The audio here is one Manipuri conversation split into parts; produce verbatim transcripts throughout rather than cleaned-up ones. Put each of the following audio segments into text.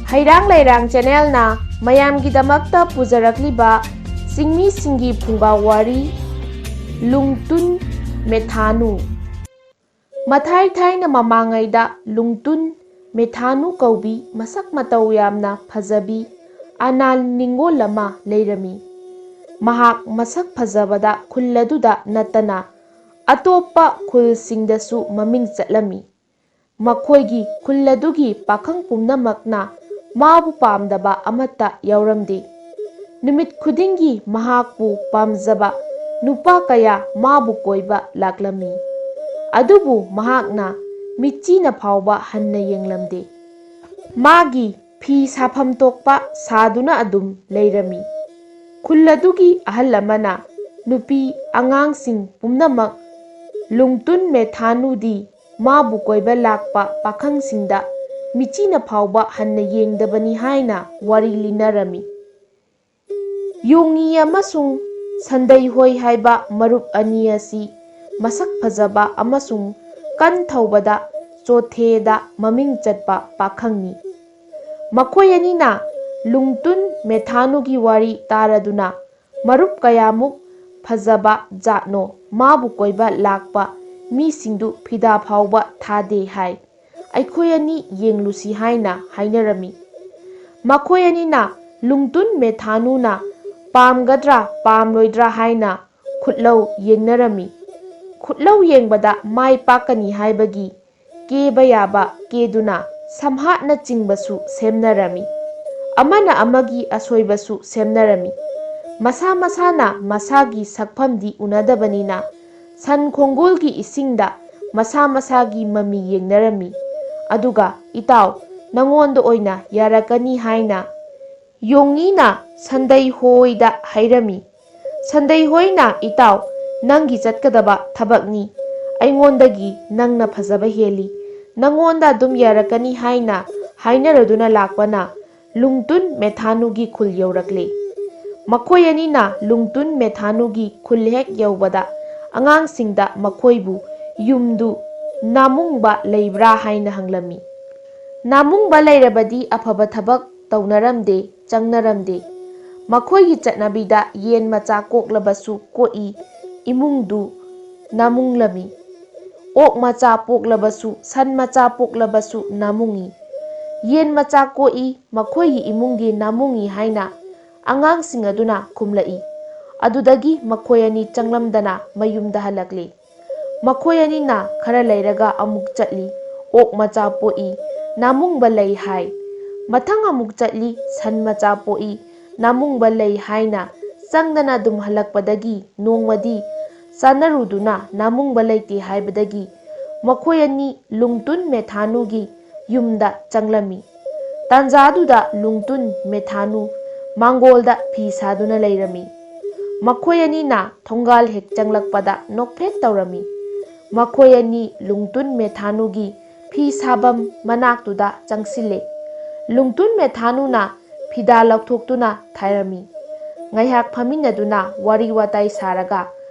ꯍꯩꯔꯥꯡ ꯂꯩꯔꯥꯡ ꯆꯦꯅꯦꯜꯅ ꯃꯌꯥꯝꯒꯤꯗꯃꯛꯇ ꯄꯨꯖꯔꯛꯂꯤꯕ ꯆꯤꯡꯃꯤꯁꯤꯡꯒꯤ ꯐꯨꯡꯒꯥ ꯋꯥꯔꯤ, ꯂꯨꯡꯇꯨꯟ ꯃꯦꯊꯥꯅꯨ꯫ ꯃꯊꯥꯏ ꯊꯥꯏꯅ ꯃꯃꯥꯡꯉꯩꯗ ꯂꯨꯡꯇꯨꯟ ꯃꯦꯊꯥꯅꯨ ꯀꯧꯕꯤ ꯃꯁꯛ ꯃꯇꯧ ꯌꯥꯝꯅ ꯐꯖꯕꯤ ꯑꯅꯥꯜ ꯅꯤꯡꯉꯣꯜ ꯑꯃ ꯂꯩꯔꯝꯃꯤ꯫ ꯃꯍꯥꯛ ꯃꯁꯛ ꯐꯖꯕꯗ ꯈꯨꯜ ꯑꯗꯨꯗ ꯅꯠꯇꯅ ꯑꯇꯣꯞꯄ ꯈꯨꯜꯁꯤꯡꯗꯁꯨ ꯃꯃꯤꯡ ꯆꯠꯂꯝꯃꯤ꯫ ꯃꯈꯣꯏꯒꯤ ꯈꯨꯜ ꯑꯗꯨꯒꯤ ꯄꯥꯈꯪ ꯄꯨꯝꯅꯃꯛꯅ ꯃꯥꯕꯨ ꯄꯥꯝꯗꯕ ꯑꯃꯠꯇ ꯌꯥꯎꯔꯝꯗꯦ꯫ ꯅꯨꯃꯤꯠ ꯈꯨꯗꯤꯡꯒꯤ ꯃꯍꯥꯛꯄꯨ ꯄꯥꯝꯖꯕ ꯅꯨꯄꯥ ꯀꯌꯥ ꯃꯥꯕꯨ ꯀꯣꯏꯕ ꯂꯥꯛꯂꯝꯃꯤ꯫ ꯑꯗꯨꯕꯨ ꯃꯍꯥꯛꯅ ꯃꯤꯠꯆꯤꯅ ꯐꯥꯎꯕ ꯍꯟꯅ ꯌꯦꯡꯂꯝꯗꯦ꯫ ꯃꯥꯒꯤ ꯐꯤ ꯁꯥꯐꯝ ꯊꯣꯛꯄ ꯁꯥꯗꯨꯅ ꯑꯗꯨꯝ ꯂꯩꯔꯝꯃꯤ꯫ ꯈꯨꯜ ꯑꯗꯨꯒꯤ ꯑꯍꯜ ꯑꯃꯅ ꯅꯨꯄꯤ ꯑꯉꯥꯡꯁꯤꯡ ꯄꯨꯝꯅꯃꯛ ꯂꯨꯡꯇꯨꯟ ꯃꯦꯊꯥꯅꯨꯗꯤ ꯃꯥꯕꯨ ꯀꯣꯏꯕ ꯂꯥꯛꯄ ꯄꯥꯈꯪꯁꯤꯡꯗ ꯃꯤꯆꯤꯅ ꯐꯥꯎꯕ ꯍꯟꯅ ꯌꯦꯡꯗꯕꯅꯤ ꯍꯥꯏꯅ ꯋꯥꯔꯤ ꯂꯤꯅꯔꯝꯃꯤ꯫ ꯌꯣꯡꯉꯤ ꯑꯃꯁꯨꯡ ꯁꯟꯗꯩꯍꯣꯏ ꯍꯥꯏꯕ ꯃꯔꯨꯞ ꯑꯅꯤ ꯑꯁꯤ ꯃꯁꯛ ꯐꯖꯕ ꯑꯃꯁꯨꯡ ꯀꯟ ꯊꯧꯕꯗ ꯆꯣꯊꯦꯗ ꯃꯃꯤꯡ ꯆꯠꯄ ꯄꯥꯈꯪꯅꯤ꯫ ꯃꯈꯣꯏ ꯑꯅꯤꯅ ꯂꯨꯡꯇꯨꯟ ꯃꯦꯊꯥꯅꯨꯒꯤ ꯋꯥꯔꯤ ꯇꯥꯔꯗꯨꯅ ꯃꯔꯨꯞ ꯀꯌꯥꯃꯨꯛ ꯐꯖꯕ ꯖꯥꯠꯅꯣ ꯃꯥꯕꯨ ꯀꯣꯏꯕ ꯂꯥꯛꯄ ꯃꯤꯁꯤꯡꯗꯨ ꯐꯤꯗꯥ ꯐꯥꯎꯕ ꯊꯥꯗꯦ ꯍꯥꯏ꯫ ꯑꯩꯈꯣꯏ ꯑꯅꯤ ꯌꯦꯡꯂꯨꯁꯤ ꯍꯥꯏꯅ ꯍꯥꯏꯅꯔꯝꯃꯤ꯫ ꯃꯈꯣꯏ ꯑꯅꯤꯅ ꯂꯨꯡꯇꯨꯟ ꯃꯦꯊꯥꯅꯨꯅ ꯄꯥꯝꯒꯗ꯭ꯔꯥ ꯄꯥꯝꯂꯣꯏꯗ꯭ꯔꯥ ꯍꯥꯏꯅ ꯈꯨꯠꯂꯧ ꯌꯦꯡꯅꯔꯝꯃꯤ꯫ ꯈꯨꯠꯂꯧ ꯌꯦꯡꯕꯗ ꯃꯥꯏ ꯄꯥꯛꯀꯅꯤ ꯍꯥꯏꯕꯒꯤ ꯀꯦꯕ ꯌꯥꯕ ꯀꯦꯗꯨꯅ ꯁꯝꯍꯥꯠꯅꯆꯤꯡꯕꯁꯨ ꯁꯦꯝꯅꯔꯝꯃꯤ꯫ ꯑꯃꯅ ꯑꯃꯒꯤ ꯑꯁꯣꯏꯕꯁꯨ ꯁꯦꯝꯅꯔꯝꯃꯤ꯫ ꯃꯁꯥ ꯃꯁꯥꯅ ꯃꯁꯥꯒꯤ ꯁꯛꯐꯝꯗꯤ ꯎꯅꯗꯕꯅꯤꯅ ꯁꯟ ꯈꯣꯡꯒꯣꯜꯒꯤ ꯏꯁꯤꯡꯗ ꯃꯁꯥ ꯃꯁꯥꯒꯤ ꯃꯃꯤ ꯌꯦꯡꯅꯔꯝꯃꯤ꯫ ꯑꯗꯨꯒ "ꯏꯇꯥꯎ, ꯅꯉꯣꯟꯗ ꯑꯣꯏꯅ ꯌꯥꯔꯛꯀꯅꯤ" ꯍꯥꯏꯅ ꯌꯣꯡꯉꯤꯅ ꯁꯟꯗꯩ ꯍꯣꯏꯗ ꯍꯥꯏꯔꯝꯃꯤ꯫ ꯁꯟꯗꯩ ꯍꯣꯏꯅ "ꯏꯇꯥꯎ, ꯅꯪꯒꯤ ꯆꯠꯀꯗꯕ ꯊꯕꯛꯅꯤ꯫ ꯑꯩꯉꯣꯟꯗꯒꯤ ꯅꯪꯅ ꯐꯖꯕ ꯍꯦꯜꯂꯤ꯫ ꯅꯉꯣꯟꯗ ꯑꯗꯨꯝ ꯌꯥꯔꯛꯀꯅꯤ" ꯍꯥꯏꯅ ꯍꯥꯏꯅꯔꯗꯨꯅ ꯂꯥꯛꯄꯅ ꯂꯨꯡꯇꯨꯟ ꯃꯦꯊꯥꯅꯨꯒꯤ ꯈꯨꯜ ꯌꯧꯔꯛꯂꯦ꯫ ꯃꯈꯣꯏ ꯑꯅꯤꯅ ꯂꯨꯡꯇꯨꯟ ꯃꯦꯊꯥꯅꯨꯒꯤ ꯈꯨꯜ ꯍꯦꯛ ꯌꯧꯕꯗ ꯑꯉꯥꯡꯁꯤꯡꯗ ꯃꯈꯣꯏꯕꯨ ꯌꯨꯝꯗꯨ ꯅꯥꯃꯨꯡꯕ ꯂꯩꯕ꯭ꯔꯥ ꯍꯥꯏꯅ ꯍꯪꯂꯝꯃꯤ꯫ ꯅꯥꯃꯨꯡꯕ ꯂꯩꯔꯕꯗꯤ ꯑꯐꯕ ꯊꯕꯛ ꯇꯧꯅꯔꯝꯗꯦ, ꯆꯪꯅꯔꯝꯗꯦ꯫ ꯃꯈꯣꯏꯒꯤ ꯆꯠꯅꯕꯤꯗ ꯌꯦꯟ ꯃꯆꯥ ꯀꯣꯛꯂꯕꯁꯨ ꯀꯣꯛꯏ, ꯏꯃꯨꯡꯗꯨ ꯅꯥꯃꯨꯡꯂꯝꯃꯤ꯫ ꯑꯣꯛ ꯃꯆꯥ ꯄꯣꯛꯂꯕꯁꯨ, ꯁꯟ ꯃꯆꯥ ꯄꯣꯛꯂꯕꯁꯨ ꯅꯥꯃꯨꯡꯏ꯫ ꯌꯦꯟ ꯃꯆꯥ ꯀꯣꯛꯏ, ꯃꯈꯣꯏꯒꯤ ꯏꯃꯨꯡꯒꯤ ꯅꯥꯃꯨꯡꯏ ꯍꯥꯏꯅ ꯑꯉꯥꯡꯁꯤꯡ ꯑꯗꯨꯅ ꯈꯨꯝꯂꯛꯏ꯫ ꯑꯗꯨꯗꯒꯤ ꯃꯈꯣꯏ ꯑꯅꯤ ꯆꯪꯂꯝꯗꯅ ꯃꯌꯨꯝꯗ ꯍꯜꯂꯛꯂꯤ꯫ ꯃꯈꯣꯏ ꯑꯅꯤꯅ ꯈꯔ ꯂꯩꯔꯒ ꯑꯃꯨꯛ ꯆꯠꯂꯤ꯫ ꯑꯣꯛ ꯃꯆꯥ ꯄꯣꯛꯏ, ꯅꯥꯃꯨꯡꯕ ꯂꯩ ꯍꯥꯏ꯫ ꯃꯊꯪ ꯑꯃꯨꯛ ꯆꯠꯂꯤ, ꯁꯟ ꯃꯆꯥ ꯄꯣꯛꯏ, ꯅꯥꯃꯨꯡꯕ ꯂꯩ ꯍꯥꯏꯅ ꯆꯪꯗꯅ ꯑꯗꯨꯝ ꯍꯜꯂꯛꯄꯗꯒꯤ ꯅꯣꯡꯃꯗꯤ ꯆꯥꯅꯔꯨꯗꯨꯅ ꯅꯥꯃꯨꯡꯕ ꯂꯩꯇꯦ ꯍꯥꯏꯕꯗꯒꯤ ꯃꯈꯣꯏ ꯑꯅꯤ ꯂꯨꯡꯇꯨꯟ ꯃꯦꯊꯥꯅꯨꯒꯤ ꯌꯨꯝꯗ ꯆꯪꯂꯝꯃꯤ꯫ ꯇꯥꯟꯖꯥꯗꯨꯗ ꯂꯨꯡꯇꯨꯟ ꯃꯦꯊꯥꯅꯨ ꯃꯥꯡꯒꯣꯜꯗ ꯐꯤ ꯁꯥꯗꯨꯅ ꯂꯩꯔꯝꯃꯤ꯫ ꯃꯈꯣꯏ ꯑꯅꯤꯅ ꯊꯣꯡꯒꯥꯜ ꯍꯦꯛ ꯆꯪꯂꯛꯄꯗ ꯅꯣꯛꯐꯦꯠ ꯇꯧꯔꯝꯃꯤ꯫ ꯃꯈꯣꯏ ꯑꯅꯤ ꯂꯨꯡꯇꯨꯟ ꯃꯦꯊꯥꯅꯨꯒꯤ ꯐꯤ ꯁꯥꯐꯝ ꯃꯅꯥꯛꯇꯨꯗ ꯆꯪꯁꯤꯜꯂꯦ꯫ ꯂꯨꯡꯇꯨꯟ ꯃꯦꯊꯥꯅꯨꯅ ꯐꯤꯗꯥ ꯂꯧꯊꯣꯛꯇꯨꯅ ꯊꯥꯔꯝꯃꯤ꯫ ꯉꯥꯏꯍꯥꯛ ꯐꯝꯃꯤꯟꯅꯗꯨꯅ ꯋꯥꯔꯤ ꯋꯥꯇꯥꯏ ꯁꯥꯔꯒ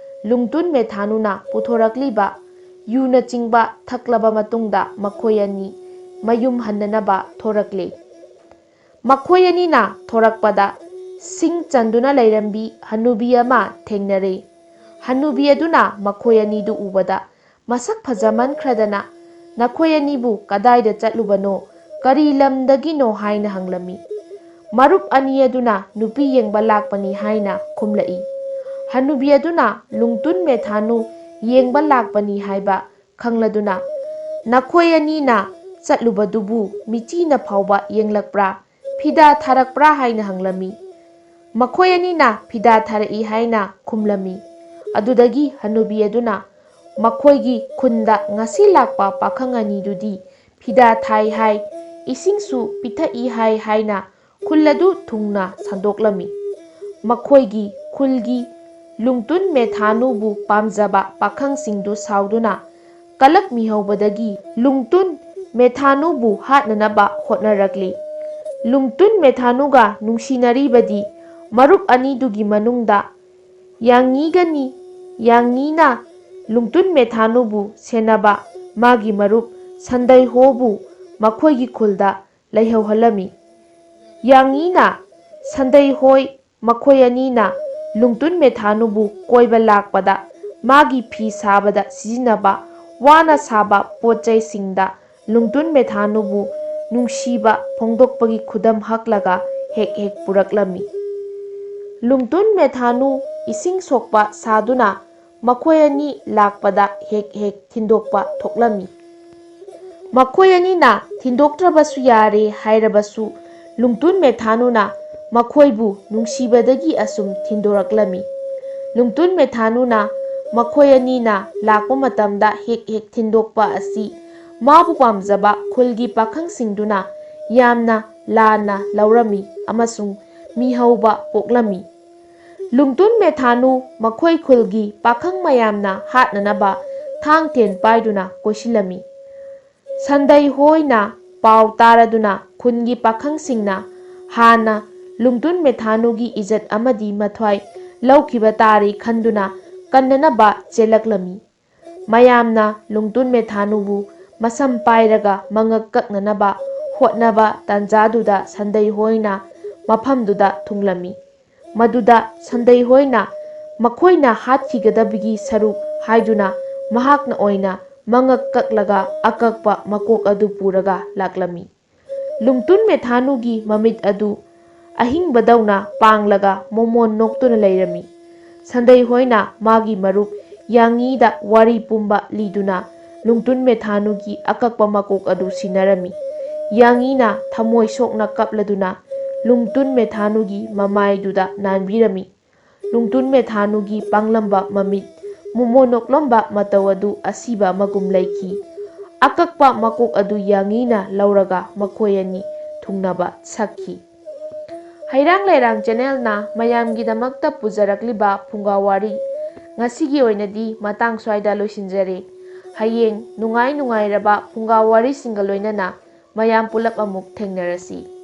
ꯂꯨꯡꯇꯨꯟ ꯃꯦꯊꯥꯅꯨꯅ ꯄꯨꯊꯣꯔꯛꯂꯤꯕ ꯌꯨꯅꯆꯤꯡꯕ ꯊꯛꯂꯕ ꯃꯇꯨꯡꯗ ꯃꯈꯣꯏ ꯑꯅꯤ ꯃꯌꯨꯝ ꯍꯟꯅꯅꯕ ꯊꯣꯔꯛꯂꯦ꯫ ꯃꯈꯣꯏ ꯑꯅꯤꯅ ꯊꯣꯔꯛꯄꯗ ꯁꯤꯡ ꯆꯟꯗꯨꯅ ꯂꯩꯔꯝꯕꯤ ꯍꯅꯨꯕꯤ ꯑꯃ ꯊꯦꯡꯅꯔꯦ꯫ ꯍꯅꯨꯕꯤ ꯑꯗꯨꯅ ꯃꯈꯣꯏ ꯑꯅꯤꯗꯨ ꯎꯕꯗ ꯃꯁꯛ ꯐꯖꯃꯟꯈ꯭ꯔꯗꯅ, "ꯅꯈꯣꯏ ꯑꯅꯤꯕꯨ ꯀꯗꯥꯏꯗ ꯆꯠꯂꯨꯕꯅꯣ? ꯀꯔꯤ ꯂꯝꯗꯒꯤꯅꯣ?" ꯍꯥꯏꯅ ꯍꯪꯂꯝꯃꯤ꯫ "ꯃꯔꯨꯞ ꯑꯅꯤ ꯑꯗꯨꯅ ꯅꯨꯄꯤ ꯌꯦꯡꯕ ꯂꯥꯛꯄꯅꯤ" ꯍꯥꯏꯅ ꯈꯨꯝꯂꯛꯏ꯫ ꯍꯅꯨꯕꯤ ꯑꯗꯨꯅ ꯂꯨꯡꯇꯨꯟ ꯃꯦꯊꯥꯅꯨ ꯌꯦꯡꯕ ꯂꯥꯛꯄꯅꯤ ꯍꯥꯏꯕ ꯈꯪꯂꯗꯨꯅ, "ꯅꯈꯣꯏ ꯑꯅꯤꯅ ꯆꯠꯂꯨꯕꯗꯨꯕꯨ ꯃꯤꯆꯤꯅ ꯐꯥꯎꯕ ꯌꯦꯡꯂꯛꯄ꯭ꯔꯥ? ꯐꯤꯗꯥ ꯊꯥꯔꯛꯄ꯭ꯔꯥ?" ꯍꯥꯏꯅ ꯍꯪꯂꯝꯃꯤ꯫ ꯃꯈꯣꯏ ꯑꯅꯤꯅ ꯐꯤꯗꯥ ꯊꯥꯔꯛꯏ ꯍꯥꯏꯅ ꯈꯨꯝꯂꯝꯃꯤ꯫ ꯑꯗꯨꯗꯒꯤ ꯍꯅꯨꯕꯤ ꯑꯗꯨꯅ ꯃꯈꯣꯏꯒꯤ ꯈꯨꯟꯗ ꯉꯁꯤ ꯂꯥꯛꯄ ꯄꯥꯈꯪ ꯑꯅꯤꯗꯨꯗꯤ ꯐꯤꯗꯥ ꯊꯥꯏ ꯍꯥꯏ, ꯏꯁꯤꯡꯁꯨ ꯄꯤꯊꯛꯏ ꯍꯥꯏ ꯍꯥꯏꯅ ꯈꯨꯜ ꯑꯗꯨ ꯊꯨꯡꯅ ꯁꯟꯗꯣꯛꯂꯝꯃꯤ꯫ ꯃꯈꯣꯏꯒꯤ ꯈꯨꯜꯒꯤ ꯂꯨꯡꯇꯨꯟ ꯃꯦꯊꯥꯅꯨꯕꯨ ꯄꯥꯝꯖꯕ ꯄꯥꯈꯪꯁꯤꯡꯗꯨ ꯁꯥꯎꯗꯨꯅ ꯀꯂꯛꯃꯤꯍꯧꯕꯗꯒꯤ ꯂꯨꯡꯇꯨꯟ ꯃꯦꯊꯥꯅꯨꯕꯨ ꯍꯥꯠꯅꯅꯕ ꯍꯣꯠꯅꯔꯛꯂꯤ꯫ ꯂꯨꯡꯇꯨꯟ ꯃꯦꯊꯥꯅꯨꯒ ꯅꯨꯡꯁꯤꯅꯔꯤꯕꯗꯤ ꯃꯔꯨꯞ ꯑꯅꯤꯗꯨꯒꯤ ꯃꯅꯨꯡꯗ ꯌꯥꯡꯉꯤꯒꯅꯤ꯫ ꯌꯥꯡꯉꯤꯅ ꯂꯨꯡꯇꯨꯟ ꯃꯦꯊꯥꯅꯨꯕꯨ ꯁꯦꯟꯅꯕ ꯃꯥꯒꯤ ꯃꯔꯨꯞ ꯁꯟꯗꯩꯍꯣꯕꯨ ꯃꯈꯣꯏꯒꯤ ꯈꯨꯜꯗ ꯂꯩꯍꯧꯍꯜꯂꯝꯃꯤ꯫ ꯌꯥꯡꯉꯤꯅ ꯁꯟꯗꯩ ꯍꯣꯏ ꯃꯈꯣꯏ ꯑꯅꯤꯅ ꯂꯨꯡꯇꯨꯟ ꯃꯦꯊꯥꯅꯨꯕꯨ ꯀꯣꯏꯕ ꯂꯥꯛꯄꯗ ꯃꯥꯒꯤ ꯐꯤ ꯁꯥꯕꯗ ꯁꯤꯖꯤꯟꯅꯕ ꯋꯥꯅ ꯁꯥꯕ ꯄꯣꯠ ꯆꯩꯁꯤꯡꯗ ꯂꯨꯡꯇꯨꯟ ꯃꯦꯊꯥꯅꯨꯕꯨ ꯅꯨꯡꯁꯤꯕ ꯐꯣꯡꯗꯣꯛꯄꯒꯤ ꯈꯨꯗꯝ ꯍꯛꯂꯒ ꯍꯦꯛ ꯍꯦꯛ ꯄꯨꯔꯛꯂꯝꯃꯤ꯫ ꯂꯨꯡꯇꯨꯟ ꯃꯦꯊꯥꯅꯨ ꯏꯁꯤꯡ ꯁꯣꯛꯄ ꯁꯥꯗꯨꯅ ꯃꯈꯣꯏ ꯑꯅꯤ ꯂꯥꯛꯄꯗ ꯍꯦꯛ ꯍꯦꯛ ꯊꯤꯟꯗꯣꯛꯄ ꯊꯣꯛꯂꯝꯃꯤ꯫ ꯃꯈꯣꯏ ꯑꯅꯤꯅ ꯊꯤꯟꯗꯣꯛꯇ꯭ꯔꯕꯁꯨ ꯌꯥꯔꯦ ꯍꯥꯏꯔꯕꯁꯨ ꯂꯨꯡꯇꯨꯟ ꯃꯦꯊꯥꯅꯨꯅ ꯃꯈꯣꯏꯕꯨ ꯅꯨꯡꯁꯤꯕꯗꯒꯤ ꯑꯁꯨꯝ ꯊꯤꯟꯗꯣꯔꯛꯂꯝꯃꯤ꯫ ꯂꯨꯡꯇꯨꯟ ꯃꯦꯊꯥꯅꯨꯅ ꯃꯈꯣꯏ ꯑꯅꯤꯅ ꯂꯥꯛꯄ ꯃꯇꯝꯗ ꯍꯦꯛ ꯍꯦꯛ ꯊꯤꯟꯗꯣꯛꯄ ꯑꯁꯤ ꯃꯥꯕꯨ ꯄꯥꯝꯖꯕ ꯈꯨꯜꯒꯤ ꯄꯥꯈꯪꯁꯤꯡꯗꯨꯅ ꯌꯥꯝꯅ ꯂꯥꯟꯅ ꯂꯧꯔꯝꯃꯤ ꯑꯃꯁꯨꯡ ꯃꯤꯍꯧꯕ ꯄꯣꯛꯂꯝꯃꯤ꯫ ꯂꯨꯡꯇꯨꯟ ꯃꯦꯊꯥꯅꯨ ꯃꯈꯣꯏ ꯈꯨꯜꯒꯤ ꯄꯥꯈꯪ ꯃꯌꯥꯝꯅ ꯍꯥꯠꯅꯅꯕ ꯊꯥꯡ ꯊꯦꯟ ꯄꯥꯏꯗꯨꯅ ꯀꯣꯏꯁꯤꯜꯂꯝꯃꯤ꯫ ꯁꯟꯗꯩ ꯍꯣꯏꯅ ꯄꯥꯎ ꯇꯥꯔꯗꯨꯅ ꯈꯨꯟꯒꯤ ꯄꯥꯈꯪꯁꯤꯡꯅ ꯍꯥꯟꯅ ꯂꯨꯡꯇꯨꯟ ꯃꯦꯊꯥꯅꯨꯒꯤ ꯏꯖꯠ ꯑꯃꯗꯤ ꯃꯊ꯭ꯋꯥꯏ ꯂꯧꯈꯤꯕ ꯇꯥꯔꯦ ꯈꯟꯗꯨꯅ ꯀꯟꯅꯅꯕ ꯆꯦꯜꯂꯛꯂꯝꯃꯤ꯫ ꯃꯌꯥꯝꯅ ꯂꯨꯡꯇꯨꯟ ꯃꯦꯊꯥꯅꯨꯕꯨ ꯃꯁꯝ ꯄꯥꯏꯔꯒ ꯃꯉꯛ ꯀꯛꯅꯅꯕ ꯍꯣꯠꯅꯕ ꯇꯥꯟꯖꯥꯗꯨꯗ ꯁꯟꯗꯩ ꯍꯣꯏꯅ ꯃꯐꯝꯗꯨꯗ ꯊꯨꯡꯂꯝꯃꯤ꯫ ꯃꯗꯨꯗ ꯁꯟꯗꯩ ꯍꯣꯏꯅ ꯃꯈꯣꯏꯅ ꯍꯥꯠꯈꯤꯒꯗꯕꯒꯤ ꯁꯔꯨꯛ ꯍꯥꯏꯗꯨꯅ ꯃꯍꯥꯛꯅ ꯑꯣꯏꯅ ꯃꯉꯛ ꯀꯛꯂꯒ ꯑꯀꯛꯄ ꯃꯀꯣꯛ ꯑꯗꯨ ꯄꯨꯔꯒ ꯂꯥꯛꯂꯝꯃꯤ꯫ ꯂꯨꯡꯇꯨꯟ ꯃꯦꯊꯥꯅꯨꯒꯤ ꯃꯃꯤꯠ ꯑꯗꯨ ꯑꯍꯤꯡꯕꯗꯧꯅ ꯄꯥꯡꯂꯒ ꯃꯣꯃꯣꯟ ꯅꯣꯛꯇꯨꯅ ꯂꯩꯔꯝꯃꯤ꯫ ꯁꯟꯗꯩ ꯍꯣꯏꯅ ꯃꯥꯒꯤ ꯃꯔꯨꯞ ꯌꯥꯡꯉꯤꯗ ꯋꯥꯔꯤ ꯄꯨꯝꯕ ꯂꯤꯗꯨꯅ ꯂꯨꯡꯇꯨꯟ ꯃꯦꯊꯥꯅꯨꯒꯤ ꯑꯀꯛꯄ ꯃꯀꯣꯛ ꯑꯗꯨ ꯁꯤꯟꯅꯔꯝꯃꯤ꯫ ꯌꯥꯡꯉꯤꯅ ꯊꯃꯣꯏ ꯁꯣꯛꯅ ꯀꯞꯂꯗꯨꯅ ꯂꯨꯡꯇꯨꯟ ꯃꯦꯊꯥꯅꯨꯒꯤ ꯃꯃꯥꯏꯗꯨꯗ ꯅꯥꯟꯕꯤꯔꯝꯃꯤ꯫ ꯂꯨꯡꯇꯨꯟ ꯃꯦꯊꯥꯅꯨꯒꯤ ꯄꯥꯡꯂꯝꯕ ꯃꯃꯤꯠ, ꯃꯣꯃꯣꯟ ꯅꯣꯛꯂꯝꯕ ꯃꯇꯧ ꯑꯗꯨ ꯑꯁꯤꯕ ꯑꯃꯒꯨꯝ ꯂꯩꯈꯤ꯫ ꯑꯀꯛꯄ ꯃꯀꯣꯛ ꯑꯗꯨ ꯌꯥꯡꯉꯤꯅ ꯂꯧꯔꯒ ꯃꯈꯣꯏ ꯑꯅꯤ ꯊꯨꯡꯅꯕ ꯁꯛꯈꯤ꯫ ꯍꯩꯔꯥꯡ ꯂꯩꯔꯥꯡ ꯆꯦꯅꯦꯜꯅ ꯃꯌꯥꯝꯒꯤꯗꯃꯛꯇ ꯄꯨꯖꯔꯛꯂꯤꯕ ꯐꯨꯡꯒꯥ ꯋꯥꯔꯤ ꯉꯁꯤꯒꯤ ꯑꯣꯏꯅꯗꯤ ꯃꯇꯥꯡ ꯁ꯭ꯋꯥꯏꯗ ꯂꯣꯏꯁꯤꯟꯖꯔꯦ꯫ ꯍꯌꯦꯡ ꯅꯨꯡꯉꯥꯏ ꯅꯨꯡꯉꯥꯏꯔꯕ ꯐꯨꯡꯒꯥ ꯋꯥꯔꯤꯁꯤꯡꯒ ꯂꯣꯏꯅꯅ ꯃꯌꯥꯝ ꯄꯨꯂꯞ ꯑꯃꯨꯛ ꯊꯦꯡꯅꯔꯁꯤ꯫